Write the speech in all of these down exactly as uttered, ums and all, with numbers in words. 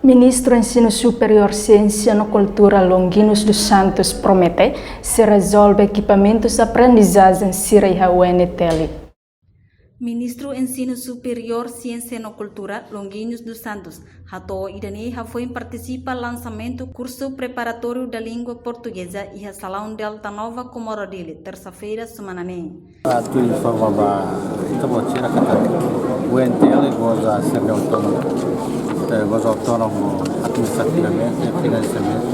Ministru Ensinu Superiór, Siénsia no Kultura, Longuinhos dos Santos, promete sei rezolve ekipamentus aprendizajen sira iha U N T L. Ministru Ensinu Superiór, Siénsia no Kultura, Longuinhos dos Santos, hato'o ida-ne'e hafoin partisipa lansamentu kursu preparatóriu da língua portugeza iha Salaun Delta Nova, Comoro, Dili, tersa-feira semana ne'e. Atu informa ba ita-boot sira katak U N T L goza sira-nia autónomu, eh, goza autónomu administrativamente, finansialmente.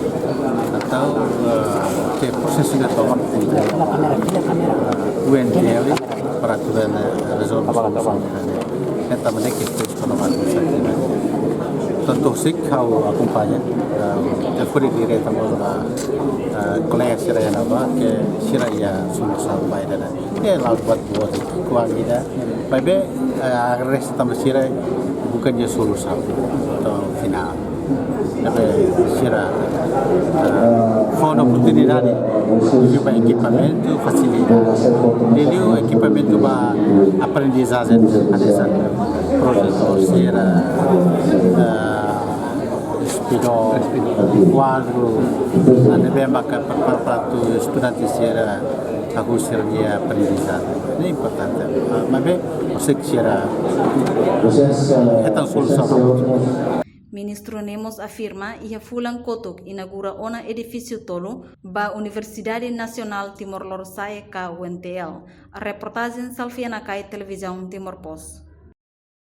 Entaun, eh, ke prosesu de toma U N T L para atu bele rezolve solusaun ne'e. Entaun, maneira ke fez para o administrativo. Tantu sik ha'u akompaña, eh, ke fori direta mós ba, eh, kolega sira iha ne'ebá, ke sira iha solusaun ba ida-ne'e. Ke la'ós buat boot, kuandu ida, maibé, eh, agradese tanba sira buka nia solusaun. Entaun, finál. Ne'ebé sira, eh, fó ona oportunidade, liuliu ba ekipamentu, fasilidade. Liuliu ekipamentu ba aprendizajen hanesan projetór sira, eh, espidór, kuadru, ne'ebé maka para, para atu estudante sira hahú sira-nia aprendizajen. Ne'e importante. Ah, maibé, ha'u sei sira hetan solusaun. Ministru ne'e mós afirma iha fulan kotuk inaugura ona edifísiu tolu ba Universidade Nasionál Timor Lorosa'e ka U N T L. Reportajen Salvia Nakai, Televizaun Timor Post.